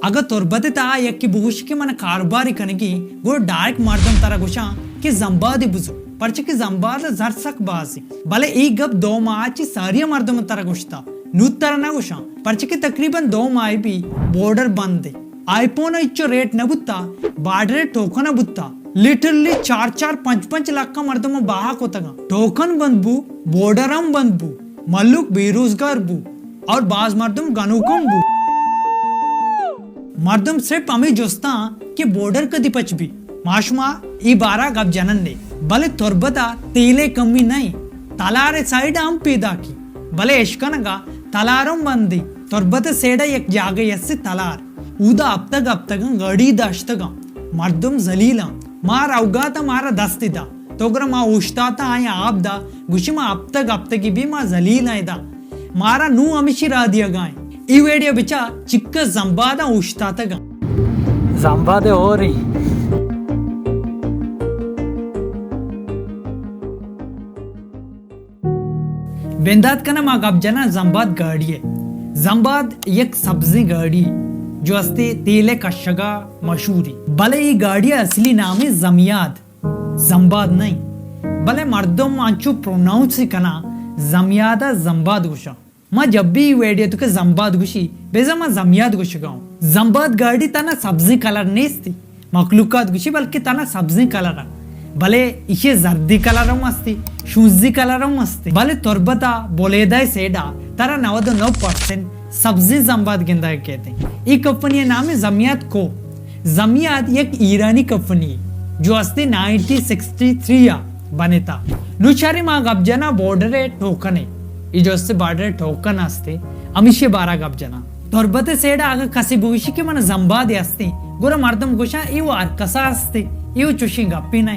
اگاں تربت ءِ تہا یکے بگوشی کہ من کاروبارے کنگی، گڑا ڈائریکٹ مردم ترا گوشاں کہ زمبادے بزور، پرچہ کہ زمباد ءَ زر سک بازی۔ بلے اے گپ دو ماہ چی ساری مردم ترا گوشتا، نوں ترا نہ گوشاں، پرچہ کہ تقریباً دو ماہ بی بارڈر بند اے۔ آئی فون ءَ ہچو ریٹ نہ بوتا، بارڈر ءِ ٹوکن ءَ بوتا۔ لٹرلی چار چار پنچ پنچ لکھ مردم بہا کتگاں۔ ٹوکن بند بو، بارڈر ہم بند بو، ملوک بے روزگار بو اور باز مردم گنوک ہم بو۔ مردم صرف ہمے جستاں کہ بارڈر کدی پچ بی۔ ما شما اے بارا گپ جنن نے، بلے تربت ءَ تیل ءِ کمی نہ ایں، تلار ءِ سائیڈ ءَ ہم پیداکی، بلے اشکنگا تلار ہم بندی۔ تربت ءِ سیڈا یک جاگہے است تلار، اودا ہپتگ ہپتگاں گاڑی داشتگاں، مردم ذلیلاں، ما روگا تا مارا دست دا، تو گڑا ما اوشتاتا آیاں آپ دا، گوشی ما ہپتگ ہپتگی بی ما ذلیلاں ادا، مارا نوں ہمشی راہ دیگا ایں۔ ای ویڈیو بچا چکا زمباداں اوشتاتگاں۔ زمباد اور ہی۔ بندات کنا ما گپ جناں زمباد گاڑی ءِ۔ زمباد یک سبزیں گاڑی جو استے تیل ءِ کشگا مشہوری، بلے ای گاڑی ءِ اصلی نام ایں زمیاد، زمباد نہ ایں۔ بلے مردم انچو پروناؤنس کناں زمیاد ءَ زمباد گوشاں۔ ما جب بھی ویڈیو تو کہ زمباد گوشی، بیزا ما زمیاد گوشگا اوں۔ زمباد گاڑی تنا سبزیں کلر نیستی، مخلوقات گوشی بلکہ تنا سبزیں کلر ءَ، بلے ایشی زردی کلر ہم استی، شونزی کلر ہم استی، بلے تربت ءَ بلیدہ ءِ سیڈا ترا نود و نو پرسنٹ سبزیں زمباد گندگ کیت۔ ای کمپنی نام زمیاد کو۔ زمیاد یک ایرانی کمپنی جو استی نائنٹین سکسٹی تھری ءَ بنتا۔ نو چاری ما گپ جنا بارڈر ءِ ٹوکن ءِ۔ ای جو استی بارڈر ءِ ٹوکن استی، ہمیشی بارا گپ جنا۔ تربت ءِ سیڈا اگہ کسی بگوشی کہ من زمبادے استی، گڑا مردم گوشاں، ای و ہر کسا استی، ای و چوشیں گپی نہ۔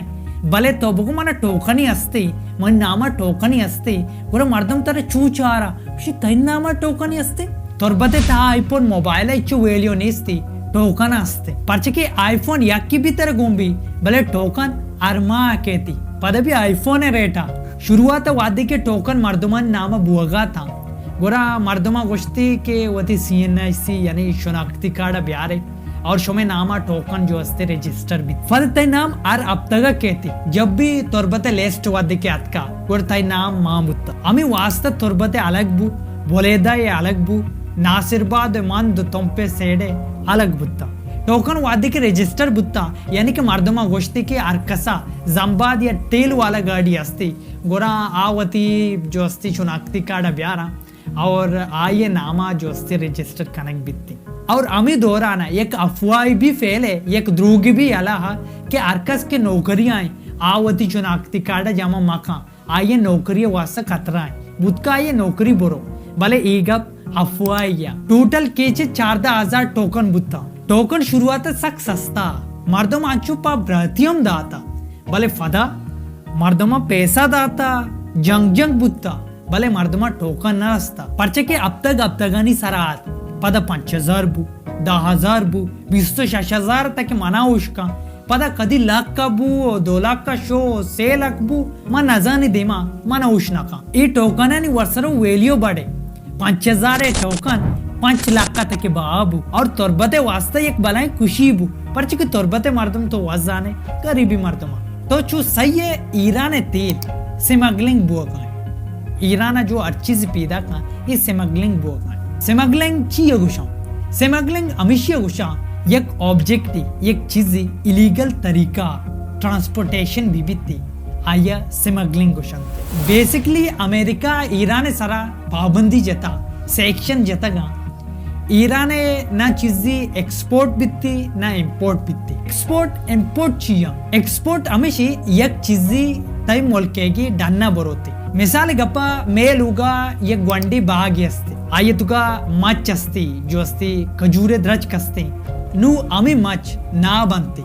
بلے تو بگو من ٹوکنی استی، من نام ٹوکنی استی، گڑا مردم ترا چو چارا، گوشی تئی نام ٹوکنی استی؟ تربت ءِ تہا آئی فون موبائل ءِ ہچو ویلیو نیستی، ٹوکن استی۔ پرچہ کہ آئی فون یکی بھی ترا گون بی، بلے ٹوکن ہر ماہ کیتی۔ پدا بھی آئی فون ءِ ریٹا۔ شروعات ءَ وہدے کہ ٹوکن مردمانی نام ءَ بوگا تاں، گڑا مردماں گوشتی کہ وتی سی این آئی سی یعنی شناختی کارڈ ءَ بیارے اور شمے نام ءَ ٹوکن جو استے رجسٹر بیت۔ پد تئی نام ہر ہپتگ ءَ کیتی۔ جب بھی تربت ءِ لسٹ وہدے کہ اتکا، گڑا تئی نام مان بوتا۔ ہمے واسطہ تربت ءِ الگ بو، بلیدہ ءِ الگ بو، ناصر آباد ءِ مند تمپ ءِ سیڈ ءِ الگ بوتا۔ ٹوکن وہدے کہ رجسٹر بوتا، یعنی کہ مردماں گوشتی کہ ہر کسا زمباد یا تیل والا گاڑی استی، گڑا آ وتی جو استی شناختی کارڈ ءَ بیاراں اور آئی ءِ نام ءَ جو استی رجسٹر کنگ بیتی۔ اور ہمے دوران ءَ یک افواہے بھی پھیلے، یک دروگے بھی ہلا کہ ہر کس کہ نوکری ءَ ایں، آ وتی شناختی کارڈ ءَ جمع مکاں، آئی ءِ نوکری ءِ واسطہ خطرہ ایں، بوتکا آئی ءِ نوکری برو۔ بلے اے گپ افواہے ءَ۔ ٹوٹل کیچ ءَ چاردہ ہزار ٹوکن بوتاں۔ ٹوکن شروعات ءَ سک سستا، مردم انچو پہ براتی ہم داتا، بلے پدا مردماں پیسہ داتا، جنگ جنگ بوتا، بلے مردماں ٹوکن نہ رستا، پرچہ کہ ہپتگ ہپتگانی سرا ات، پدا پنچ ہزار بو، دہ ہزار بو، بیست و شش ہزار تک منا اوشکاں، پدا کدی لکھ ءَ بو، دو لکھ ءَ شو، سے لکھ بو، ما نزانی دیما، منا اوش نکاں۔ اے ٹوکنانی ورسرو ویلیو بڑے، پنچ ہزار ٹوکن پنچ لکھ تک بہا بو اور تربت ءِ واسطہ یک بلائیں خوشی بو، پرچہ کہ تربت ءِ مردم تو وت زانے، غریبی مردم ءَ۔ تو چو سہی ءَ ایران ءِ تیل سمگلنگ بوگا ایں۔ ایران ءَ جو ہر چیز پیدا کن، اے سمگلنگ بوگا ایں۔ سمگلنگ چی ءَ گوشاں؟ سمگلنگ ہمیشی ءَ گوشاں، یک آبجیکٹے، یک چیزے ایلیگل طریقہ ٹرانسپورٹیشن بی بیتی، آئی ءَ سمگلنگ گوشنت۔ بیسیکلی امریکہ ایران ءِ سرا پابندی جتا، سیکشن جتگاں۔ ایران ءَ نہ چیزی ایکسپورٹ بیتی، نہ امپورٹ بیتی۔ ایکسپورٹ، امپورٹ چی آں؟ ایکسپورٹ ہمیشی یک چیزی تئی ملکے گی ڈنا بروتی۔ مثال گپا مے لوگا یک گونڈی باگی استی۔ آئی توکا مچ استی، جو استی کجور درچک استی۔ نو ہمیں مچ نا بنتی۔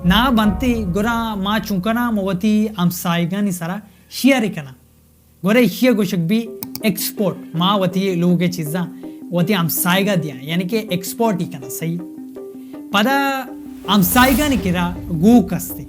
نا بنتی، گڑا ما چون کناں، ما وتی ہمسایگانی سرا شیئر کناں۔ گڑا ایشی ءَ گوشگ بی ایکسپورٹ، ما وتی لوگ ءِ چیزاں وتی ہمسایگ ءَ دیاں، یعنی کہ ایکسپورٹ ہی کناں، صحیح۔ پدا ہمسایگانی کرا گوک استی،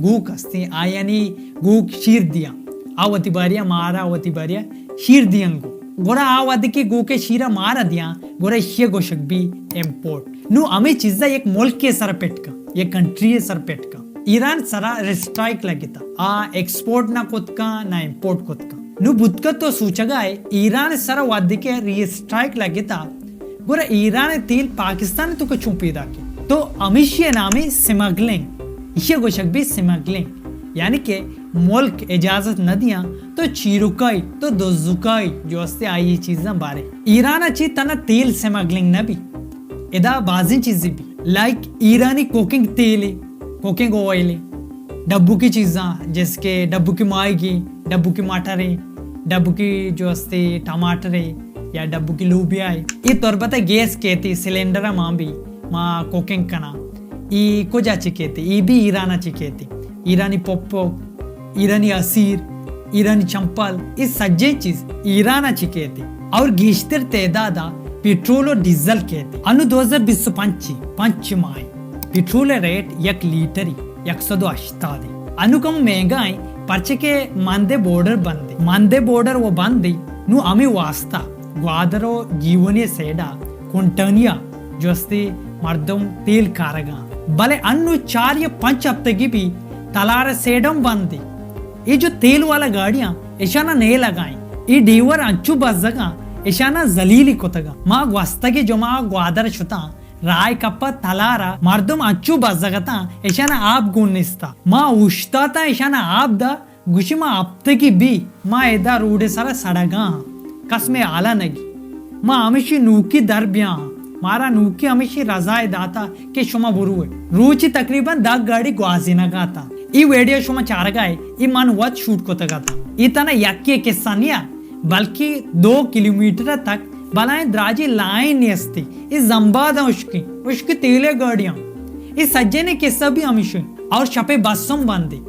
گوک استی، آیانی گوک شیر دیاں، آ وتی باریا مارا وتی باریا شیر دیاں گو۔ گڑا آ وہدے کہ گوک ءِ شیرا مارا دیاں، گڑا ایشی ءَ گوشگ بی امپورٹ۔ نوں ہمے چیزا یک ملکے سر پٹ کن، یک کنٹری سر پٹ کن۔ ایران سرا اسٹرائیک لگتا، آ ایکسپورٹ نہ کت کن، نہ امپورٹ کت کن۔ نوں بوت کن تو سوچگا ئے، ایران سرا وھدے کہ ری اسٹرائیک لگتا، گڑا ایران تیل پاکستان توکا چون پیدا کی؟ تو ہمیشی نامی سمگلنگ، ایشی گوشگ بی سمگلنگ، یعنی کہ ملک اجازت نہ دیاں تو چیرکائی، تو دزکائی جو استے آئی چیزاں بارے۔ ایران چی تنا تیل سمگلنگ نہ بی، ادا بازیں چیزی بی، لائک ایرانی کوکنگ تیل، کوکنگ آئل، ڈبوکی چیزاں، جیسے کہ ڈبوکی ماہیگی، ڈبوکی مٹر، ڈبوکی جو استے ٹماٹر یا ڈبوکی لوبیا۔ اے تربت گیس کیتی، سلنڈر مان بی، ما کوکنگ کنا۔ ای کجا چی کیتی؟ ای بی ایران چی کیتی؟ ایرانی پپک، ایرانی اسیر، ایرانی چمپل، ای سجیں چیز ایران چی کیتی۔ اور گیشتر تعداد پٹرول و ڈیزل کیتی۔ انو دو ہزار بیست و پنچ، پنچ ماہ، پٹرول ریٹ یک لیٹری یک سد و ہشتاد۔ انو کم مہنگا ایں، پرچے کہ مندے بارڈر بندی، مندے بارڈر و بندی، نوں ہمے واسطہ گوادر و گیونی سیڈا کنٹینرا جو استی مردم تیل کارگاں۔ بلے انو چار یا پنچ ہفتگی بی تلار سیڈم بندی۔ اے جو تیل والا گاڑیاں اشانا نیلگائیں۔ اے ڈیور انچو بزگاں اشانا ذلیلی کتگاں۔ ما گوستگی جمعہ گوادر شتاں، راہ کپا تلارا مردم انچو بزگتاں اشانا آپ گون نیستا۔ ما اوشتاتاں اشانا آپ دا گوشی، ما ہپتگی بی، ما ادا روڈ سرا سڑگا آں، کس مئے حالا نگی۔ ما ہمیشی نوکی در بیا آں، مارا نوکی ہمیشی رضا داتا کہ شما بروئے۔ روچی تقریباً دہ گاڑی گوازینگا اتاں۔ ای ویڈیو شما چارگا ئے، ای من وت شوٹ کتگ اتاں۔ ای تنا یکے قصہ نیا، بلکہ دو کلومیٹر تک بلائیں دراجی لائن نیستی۔ ای زمباد اشکی، اشکی تیلے گاڑیاں۔ ای سجنے قصہ بھی ہمیشی۔ اور شپے بس ہم بندی۔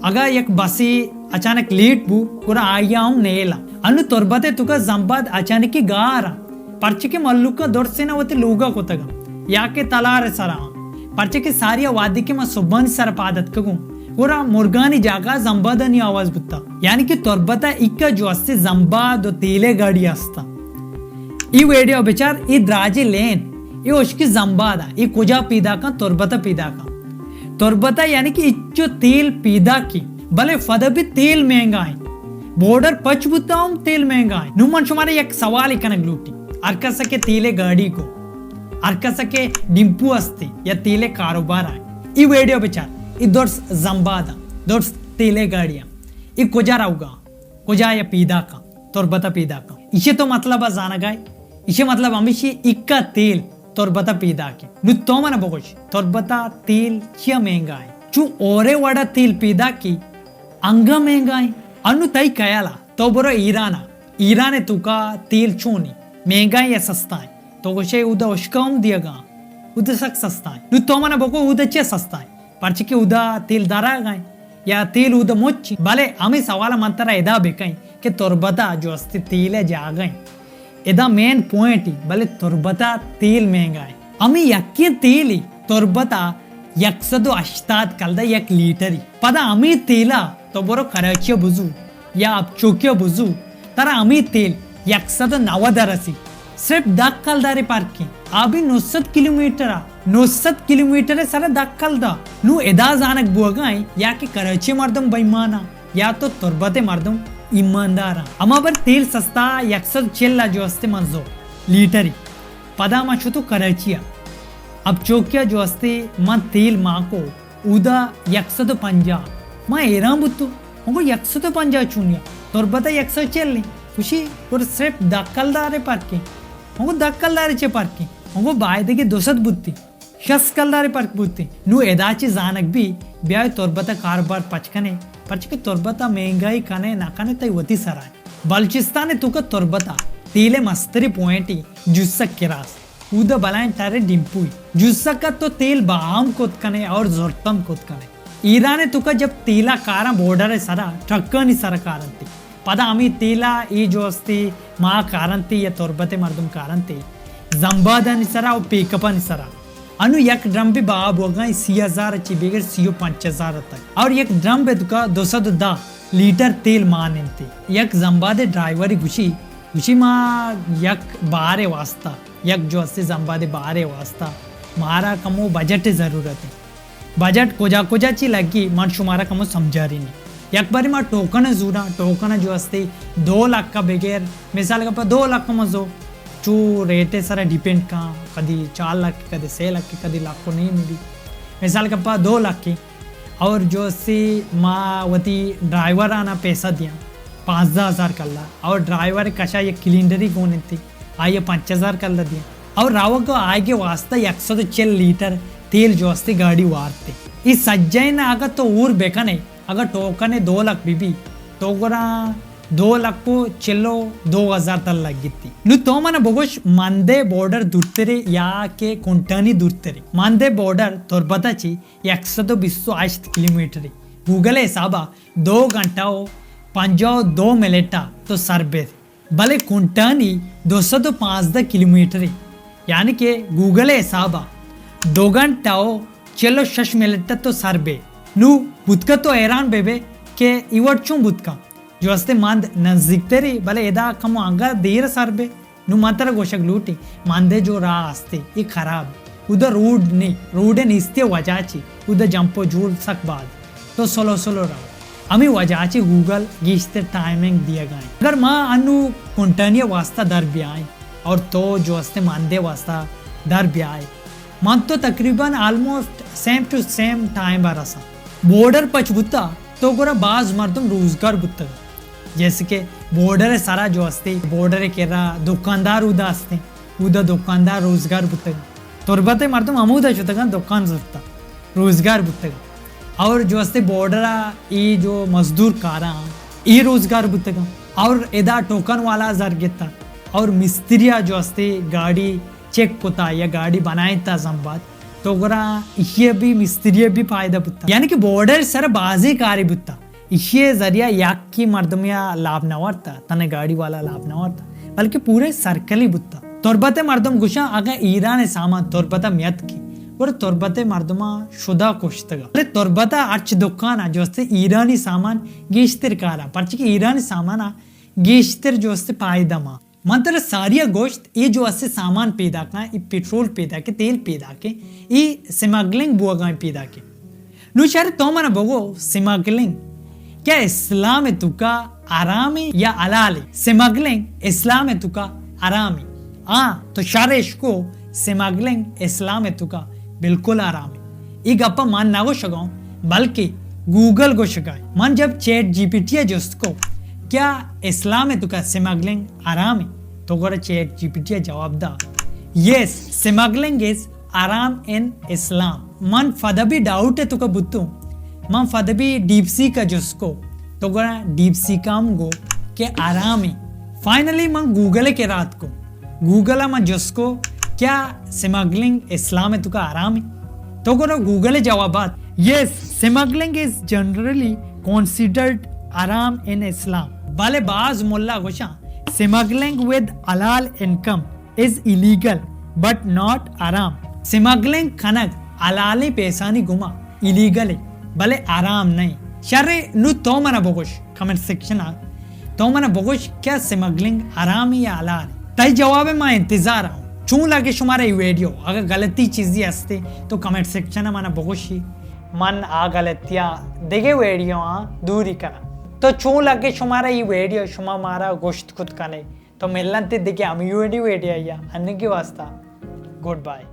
اگاں یک بسے اچانک لیٹ بو، گڑا آئی ء ہم نیل ء۔ انو تربت ء توکا زمباد اچانکی گار ء، پرچے کہ مھلوکاں درسین ء وتی لوگ ء کتگ ء یا کہ تلار ء سرا ء۔ پرچے کہ ساری ء وھدے کہ من سبانی سر ء پاد اتکگوں، گڑا مرگانی جاگہ ء زمبادانی آواز بوتا، یعنی کہ تربت ء ایکا جو استے زمباد و تیلے گاڑی استا۔ ای ویڈیو بچار، ای دراجی لین، ای اشکی زمباد ء، ای کجا پیداکاں؟ تربت ء پیداکاں۔ تربت ء یعنی کہ اچو تیل پیداکی، بلے فدا بھی تیل مہنگا ایں۔ بارڈر پچ بوتا ہم تیل مہنگا ایں۔ نوں من شمارا یک سوالے کنگ لوٹی، ہر کس کہ تیلے گاڑی کو، ہر کس کہ ڈمپو استی یا تیلے کاروبار آئے، ای ویڈیو بچار، ای درس زمباد ء، درس تیلے گاڑی ء، ای کجا روگا؟ کجا یا پیداکاں؟ تربت ء پیداکاں۔ ایشی تو مطلب ء زانگائے؟ ایشی مطلب ہمیشی اکا تیل تربت ء پیداکیں۔ نو تو من بگوش، تربت ء تیل چیا مہنگا ایں؟ چو اورے وڑا تیل پیداکی انگا مہنگا ایں؟ انو تئی خیال ء تو برو ایران ء، ایران ء توکا تیل چونی مہنگا ایں یا سستا ایں؟ تو گوشے اودا اشکا ہم دیگا، اودا سک سستا ایں۔ نو تو من بگو اودا چیا سستا ایں؟ پرچے کہ اودا تیل دراگ ایں یا تیل اودا مچ ایں؟ بلے ہمے سوال من ترا ادا بکئیں کہ تربت ء جو استی تیل ء جاگہ ایں، ادا مین پوائنٹ ایں، بلے تربت ء تیل مہنگا ایں۔ ہمے یکیں تیل ایں تربت ء یک سد و ہشتاد کلدار یک لیٹر ایں۔ پدا ہمے تیل ء تو برو کراچی ء بزو یا اپچوکی ء بزو، ترا ہمے تیل یک سد و نود ء رسی۔ صرف دہ کلدارے پرکیں، آ بھی نو سد کلومیٹر ء، نو سد کلومیٹر ء سر ء دہ کلدار۔ نوں ادا زانگ بوگا ایں یا کہ کراچی مردم بے ایمان ء یا تو تربت مردم ایماندار ء۔ ہما بر تیل سستا یک سد چل ء جو استے من زو لیٹری۔ پدا من شتو کراچی ء۔ اب چوکیا جو استے من تیل ماں کو اودا یک سد و پنجاہ۔ ما حیران بوتو۔ من گو یک سد و پنجاہ چونیا؟ تربت ء یک سد چل ایں۔ گوشی، گڑا صرف دہ کلدارے پرکیں۔ من گو دہ کلدارے چے پرکیں؟ من گو بایدگی دو سد بوتی، شست کلدارے پرک بوتی۔ نوں ادا چی زانگ بی، بیائے تربت ء کاروبار پچ کنے، پرچے کہ تربت ء مہنگائی کنے نہ کنے تئی وتی سرا ایں۔ بلوچستان ء توکا تربت ء تیل ء مستری پوائنٹ ایں جوسک کراس۔ اودا بلائیں ٹرے ڈمپوئی۔ جوسک ء تو تیل بہا ہم کت کنے اور زرت ہم کت کنے۔ ایران ء توکا جب تیلا کاراں بارڈر ء سرا ٹرکانی سرا کارنتی۔ پدا ہمے تیلا اے جو استی ما کارنتی یا تربت ء مردم کارنتی۔ زمبادانی سرا و پیک اپانی سرا۔ انو یک ڈرم بھی بہا بوگا ایں سی ہزار چی بگر سی و پنچ ہزار تک۔ اور یک ڈرم بے توکا دو سد و دہ لیٹر تیل مان انتی۔ یک زمباد ڈرائیوری گوشی، گوشی ما یک بارے واسطہ، یک جو استی زمباد بارے واسطہ مارا کمو بجٹ ضرورت ہے۔ بجٹ کجا کجا چی لگی، من شمارا کمو سمجھاری نی۔ یک باری ما ٹوکن زوراں، ٹوکن جو استے دو لکھ کا بغیر، مثال کا پا دو لکھ مزو، چو ریٹ سرا ڈیپینڈ کاں، کدی چار لکھ، کدی سے لکھ، کدی لکھ و نیم بھی۔ مثال کا پا دو لکھ کی، اور جو استے ما وتی ڈرائیور آنا پیسہ دیاں، پانزدہ ہزار کلا، اور ڈرائیور کشا یک کلینڈری گون انتی، آئیے پنچ ہزار کلا دیاں، اور راوگ آئیگے واسطہ یک سد و چل لیٹر تیل جو استے گاڑی وارتے۔ ای سجین اگر تو اور بکنے، اگر ٹوکن دو لکھ بی بی، تو گرا دو لکھ و چل و دو ہزار تل لگیتی۔ نو تو من بگوش مندے بارڈر دورترے یا کہ کنٹانی دورترے؟ مندے بارڈر تربتا چی یک سد و بیست و ہشت کیلومیٹر۔ گوگل حسابا دو گھنٹہ و پنجاہ و دو منٹا تو سر بے، بلے کنٹانی دو سد و پانزدہ کیلومیٹر، یعنی کہ گوگل حسابا دو گھنٹہ و چل و شش منٹ تو سر بے۔ نو بوتکا تو حیران بے بے کہ ای وڑ چون بوتکا؟ جو استے مند نزدیکتری، بلے ادا کمو انگا دیر سر بے۔ نو من ترا گوشگ لوٹی، مندے جو راہ استے، ای خراب۔ اودا روڈ نی، روڈ نیستی وجہ چی، اودا جمپ و جول سک باد۔ تو سلو سلو رو۔ ہمیں وجہ چی گوگل گیشتر ٹائمنگ دیگا ایں۔ اگر ما انو کنٹانی واسطہ در بیائیں اور تو جو استے مندے واسطہ در بیائے، من تو تقریباً almost same to same time رساں۔ بارڈر پچ بوتا تو گڑا باز مردم روزگار بوتگ۔ جیسے کہ بارڈر سرا جو استے، بارڈر کرا دکاندار اودا استے، اودا دکاندار روزگار بوتگ۔ تربت مردم ہمودا شتگاں دکان زرتا، روزگار بوتگ۔ اور جو استے بارڈر ای جو مزدور کاراں، ای روزگار بوتگاں۔ اور ادا ٹوکن والا زر گتا، اور مستریا جو استے گاڑی چیک کتا یا گاڑی بنائینتا زمباد، تو گڑا ایشی بھی مستری بھی فائدہ بوتا۔ یعنی کہ بارڈر سر بازی کاری بوتا۔ ایشی ذریعہ یکی مردمیا لاپ نہ ورتا، تنے گاڑی والا لاپ نہ ورتا، بلکہ پورے سرکلی بوتا۔ تربت مردم گوشاں اگاں ایران سامان تربت میت کی، گڑا تربت مردما شدا کشتگا۔ بلے تربت ہرچ دکانا جو استے ایرانی سامان گیشتر کارا، پرچہ کہ ایرانی سامانا گیشتر جو استے فائدہ ما۔ من ترا ساریا گوشت، اے جو اسے سامان پیدا کن، اے پٹرول پیدا کے، تیل پیدا کے، اے سمگلنگ بوگا پیدا کے۔ نو شر تو منا بگو، سمگلنگ کیا اسلام توکا حرامے یا حلالے؟ سمگلنگ اسلام توکا حرامے۔ ہاں، تو شر اشکو، سمگلنگ اسلام توکا بالکل حرامے۔ ای گپا من نہ گوشگاں، بلکہ گوگل گوشگا۔ من جب چیٹ جی پی ٹی جست کو، کیا اسلام توکا سمگلنگ حرامے؟ تو گڑا چیٹ جی پی ٹی جواب دا، یس، سمگلنگ از حرام ان اسلام۔ من فدا بھی ڈاؤٹ توکا بوتوں، من فدا بھی ڈیپ سیک جست کو، تو گڑا ڈیپ سیک ہم گو کہ حرامے۔ فائنلی من گوگل کے رات کو، گوگل ء من جست کو، کیا سمگلنگ اسلام ء توکا حرام ہے؟ تو گڑا گوگل ء جوابات، یس، سمگلنگ از جنرلی کنسیڈرڈ حرام ان اسلام۔ بلے باز ملا گوشاں، سمگلنگ ود حلال income is illegal but not حرام۔ سمگلنگ کنگ حلالیں پیسانی گما ایلیگل ہے، بلے حرام نہیں۔ شر، نو تو منا بگوش کمنٹ سیکشن ء، تو منا بگوش کیا سمگلنگ حرام ہے یا حلال ہے؟ تئی جواب ء ما انتظار ہوں۔ چون لگے شمارا ای ویڈیو؟ اگر غلطی چیزی ہستے تو کمنٹ سیکشن ء منا بگوشی، من آ غلطیاں دگہ ویڈیو آں دوری کناں۔ تو چون لگے شمارا ای ویڈیو؟ شما مارا گوشت کت کنے۔ تو ملنتے دگہ ہمی ویڈیو، ویڈیو یا انگی واسطہ گڈ بائے۔